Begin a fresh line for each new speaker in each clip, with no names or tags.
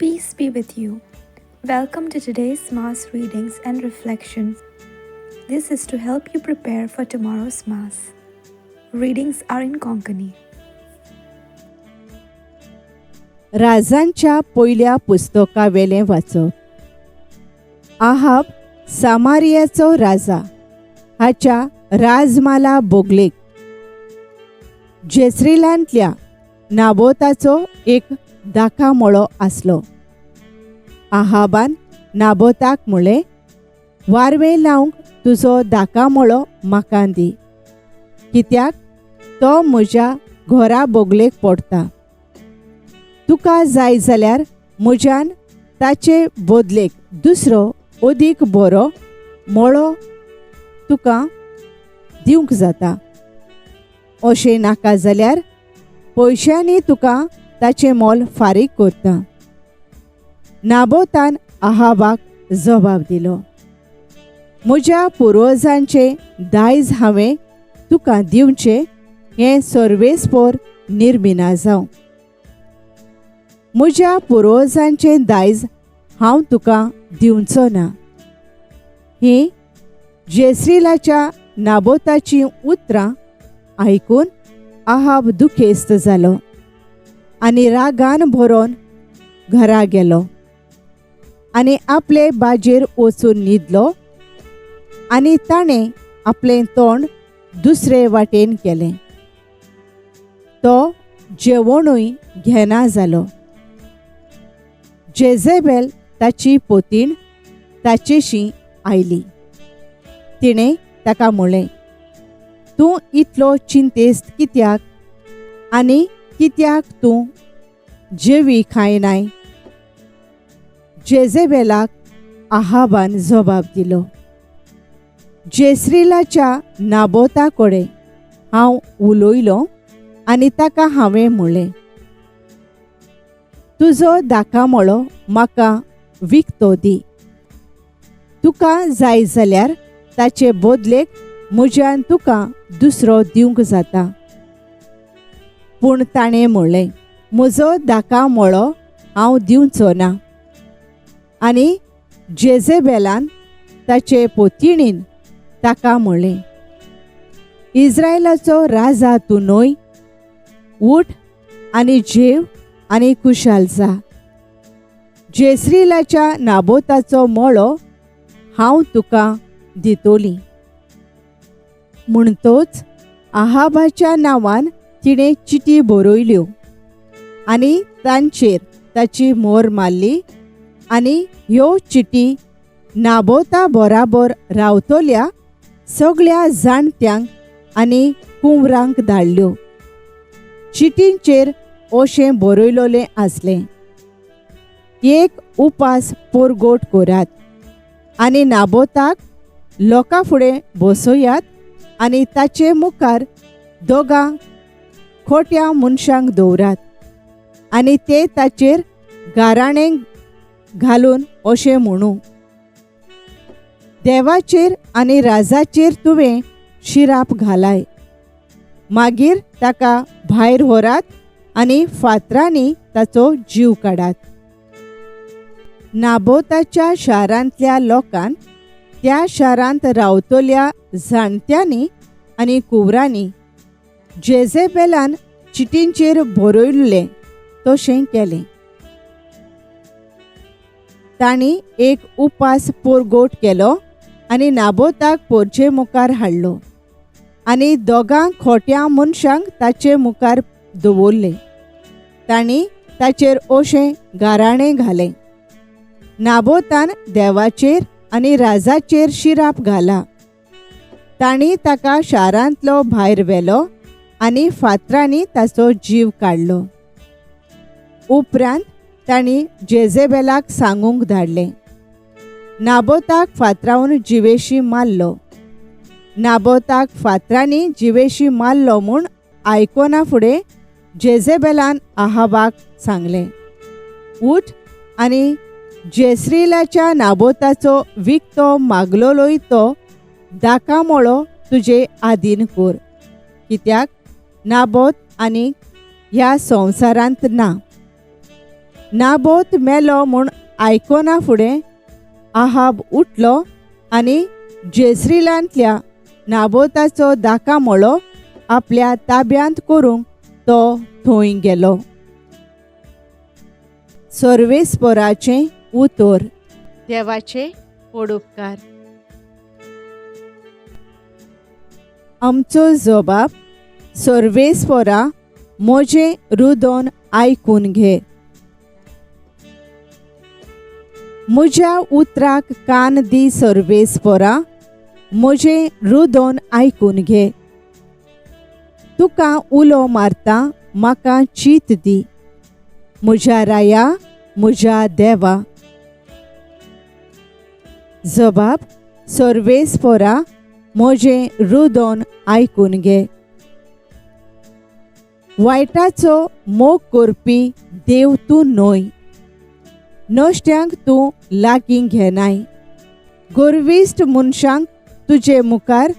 Peace be with you. Welcome to today's Mass readings and reflections. This is to help you prepare for tomorrow's Mass. Readings are in Konkani.
राजांच्या पयल्या पुस्तकावेलें वाचप. Ahab सामारियाचो राजा हाच्या राजमाला बोगलेक जेस्रिलांतल्या नाबोताचो एक दाका मळो आसलो. आहाबान नाबोताक म्हळें, वारवें लावंक तुजो दाका मळो म्हाका दी, कित्याक तो म्हज्या घरा बोगलेक पडटा. तुका जाय जाल्यार म्हज्यान ताचे बदलेक दुसरो अदीक बरो मळो तुका दिवंक जाता. अशें नाका जाल्यार पयशांनी तुका ताचें मोल फारीक करता. नाबोतान आहाबाक जबाब दिलो, म्हज्या पुर्वजांचें दायज हांवें तुका दिवचें हें सर्वेस्पोर निर्मिना जावं. म्हज्या पुर्वजांचें दायज हांव तुका दिवचो ना. हीं जेस्रिलाच्या नाबोताचीं उतरां आयकून आहाब दुखेस्त जालो आनी रागान भरोन घरा गेलो आनी आपले बाजेर वचून न्हिदलो आनी ताणें आपलें तोंड दुसरे वाटेन केलें. तो जेवणूय घेना जालो. जेझेबेल ताची पोतीण ताचेशी आयली. तिणें ताका म्हळें, तूं इतलो चिंतेस्त कित्याक आनी कित्याक तूं जेवी खायनाय? जेझेबेलाक आहाबान जबाब दिलो, जेस्रिलाच्या नाबोता कडेन हांव उलयलों आनी ताका हांवें म्हळें, तुजो दाका मळो म्हाका विकतो दी. तुका जाय जाल्यार ताचे बदलेक म्हज्यान तुका दुसरो दिवंक जाता. पूण ताणें म्हळें, म्हजो दाका मळो हांव दिवचो ना. आनी जेझेबेलान ताचे पोतिणीन ताका म्हळें, इस्रायलाचो राजा तूं न्हय? उठ आनी जेव आनी खुशाल जा. जेस्रिलाच्या नाबोताचो मळो हांव तुका दितोली. म्हणटोच आहाबाच्या नांवान तिणें चिटी बरयल्यो आनी तांचेर ताची मोर मारली आनी ह्यो चिटी नाबोता बराबर रावतल्या सगळ्या जाणट्यांक आनी कुंवरांक धाडल्यो. चिटींचेर अशें बरयलोलें आसलें, एक उपास पोरगोट करात आनी नाबोताक लोकां फुडें बसयात आनी ताचे मुखार दोगां खोट्या मनशांक दवरात आनी ते ताचेर गाराणें घालून अशें म्हणू, देवाचेर आनी राजाचेर तुवें शिराप घालाय. मागीर ताका भायर व्हरात आनी फातरांनी ताचो जीव काडात. नाबोताच्या शारांतल्या लोकान त्या शारांत रावतल्या जाणट्यांनी आनी कुंवरांनी जेझेबेलान चिटींचेर बरयल्लें तशें केलें. तांणी एक उपास पोरगोट केलो आनी नाबोताक पोरचे मुखार हाडलो आनी दोगां खोट्या मनशांक ताचे मुखार दवरले. तांणी ताचेर अशें गाराणें घालें, नाबोतान देवाचेर आनी राजाचेर शिराप घाला. तांणी ताका शारांतलो भायर व्हेलो आनी फातरांनी ताचो जीव काडलो. उपरांत तांणी जेझेबेलाक सांगूंक धाडलें, नाबोताक फातरावन जिवेशी मारलो. नाबोताक फातरांनी जिवेशी मारलो म्हूण आयकना फुडें जेझेबेलान आहाबाक सांगलें, उठ आनी जेस्रिलाच्या नाबोताचो विकतो मागलोलोय तो दाका मळो तुजे आदीन कर, कित्याक नाबोत आनी ह्या संवसारांत ना. नाबोत मेलो म्हूण आयकना फुडें आहाब उठलो आनी जेस्रिलांतल्या नाबोताचो दाका मळो आपल्या ताब्यांत करूंक तो थंय गेलो. सर्वेस्पराचें उतर. देवाचे पडुपकार. आमचो जबाब सर्वेस्परा म्हजें रुदन आयकून घे. म्हज्या उतराक कान दी सर्वेस्परा, म्हजें रुदन आयकून घे. तुका उलो मारता म्हाका चीत दी, म्हज्या राया म्हज्या देवा. जबाब सर्वेस्परा म्हजें रुदन आयकून घे. वायटाचो मोग करपी देव तूं न्हय, नश्ट्यांक तूं लागीं घेनाय. गर्विश्ट मनशांक तुजे मुखार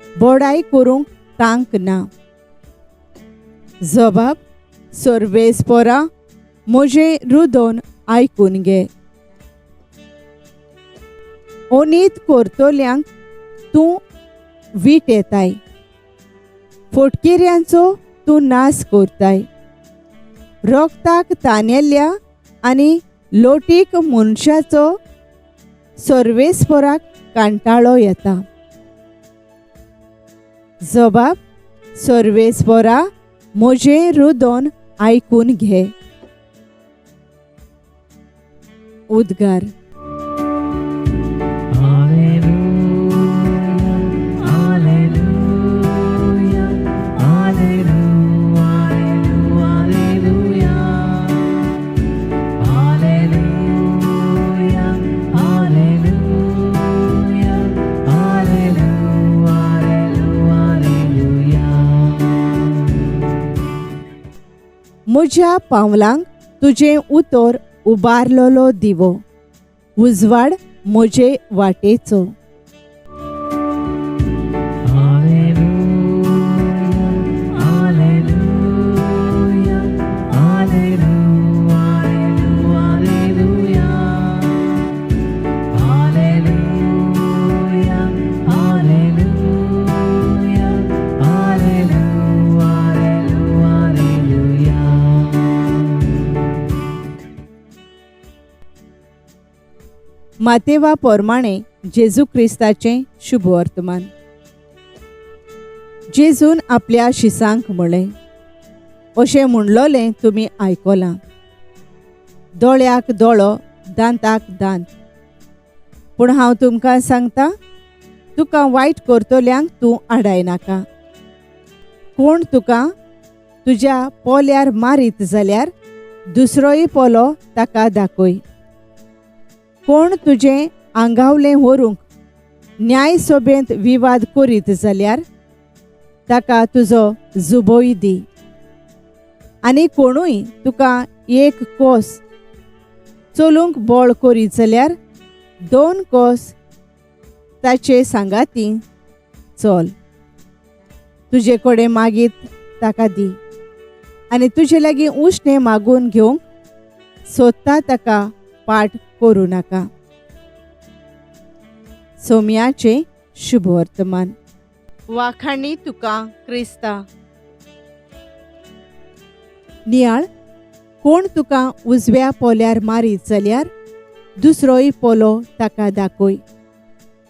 बडाय करूंक तांक ना. जबाब सर्वेस्परा म्हजें रुदन आयकून घे. अनीत करतल्यांक तूं वीट येताय, फटकिऱ्यांचो तूं नाश करताय. रोगताक तानेल्ल्या आनी लोटीक मनशाचो सर्वेस्पराक कांटाळो येता. जबाब सर्वेस्परा म्हजें रुदन आयकून घे. उद्गार. म्हज्या पावलांक तुजें उतर उबारलेलो दिवो, उजवाड म्हजे वाटेचो. मातेवा प्रमाणे जेजू क्रिस्ताचें शुभवर्तमान. जेजून आपल्या शिसांक म्हळें, अशें म्हणलोलें तुमी आयकलां, दोळ्याक दोळो दांताक दांत. पूण हांव तुमकां सांगता, तुका वायट करतल्यांक तूं आडायनाका. कोण तुका तुज्या पोल्यार मारीत जाल्यार दुसरोय पोलो ताका दाखय. कोण तुजें आंगावलें व्हरूंक न्यायसभेंत विवाद करीत जाल्यार ताका तुजो जुबोय दी. आनी कोणूय तुका एक कोस चलूंक बळ करीत जाल्यार 2 कोस ताचे सांगाती चल. तुजे कडेन मागीत ताका दी आनी तुजे लागीं उश्णें मागून घेवंक सोदता ताका पाठ करूं नाका. सोम्याचें शुभवर्तमान. वाखाणी तुका क्रिस्ता. नियाळ. कोण तुका उजव्या पोल्यार मारीत जाल्यार दुसरोय पोलो ताका दाखय.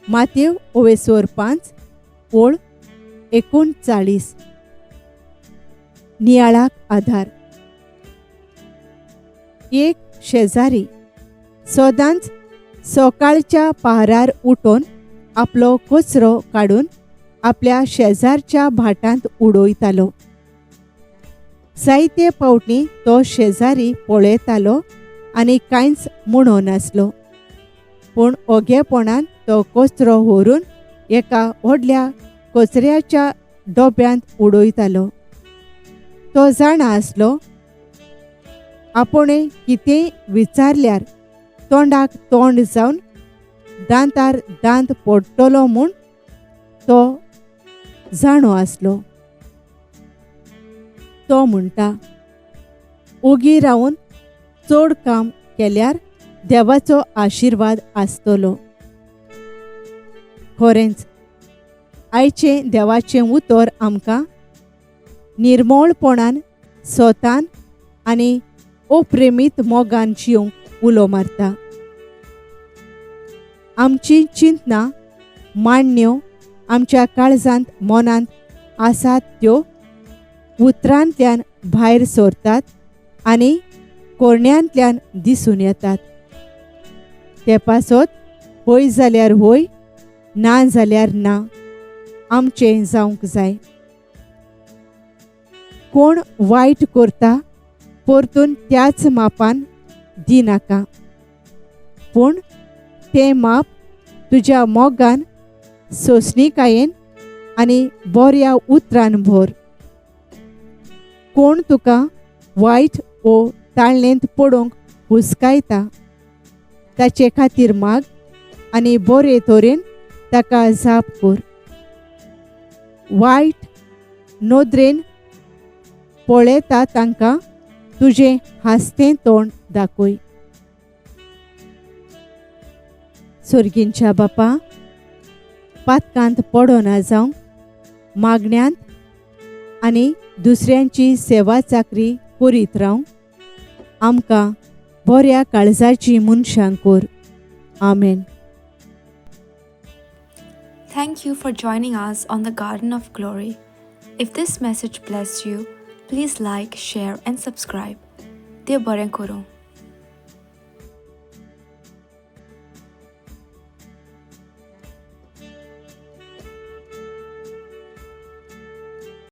मातेव ओवेसोर 5 ओळ 39. नियाळाक आधार. एक शेजारी सदांच सकाळच्या पहारार उठून आपलो कचरो काडून आपल्या शेजारच्या भाटांत उडयतालो. जायते पावटी तो शेजारी पळयतालो आनी कांयच म्हणो नासलो. पूण ओगेपणान तो कचरो व्हरून एका व्हडल्या कचऱ्याच्या डब्यांत उडयतालो. तो जाणा आसलो आपणें कितेंय विचारल्यार तोंडाक तोंड जावन दांतार दांत पडटलो म्हूण तो जाणो आसलो. तो म्हणटा, ओगी रावन चड काम केल्यार देवाचो आशिर्वाद आसतलो. खरेंच आयचें देवाचें उतर आमकां निर्मोळपणान स्वतान आनी अप्रेमीत मोगान जिवंक उलो मारता. आमची चिंतना मांडण्यो आमच्या काळजांत मनांत आसात त्यो उतरांतल्यान भायर सरतात आनी कोरण्यांतल्यान दिसून येतात. ते पासत हय जाल्यार हय, ना जाल्यार ना आमचें जावंक जाय. कोण वायट करता परतून त्याच मापान दिनाका, पूण तें माप तुज्या मोगान, सोंसणीकायेन आनी बऱ्या उतरान भर. कोण तुका वायट ओ ताळणेंत पडोवंक हुस्कायता ताचे खातीर माग आनी बरे तरेन ताका जाप कर. वायट नदरेन पळयता तांकां तुजें हांसतें तोंड दाखय. सोर्गींच्या बापा, पातकांत पडना जावंक मागण्यांत आनी दुसऱ्यांची सेवा चाकरी करीत रावंक आमकां बऱ्या काळजाची मनशां कर. आमेन.
Thank you for joining us on the Garden of Glory. If this message blessed you, please like, share, and subscribe. देव बरें करूं.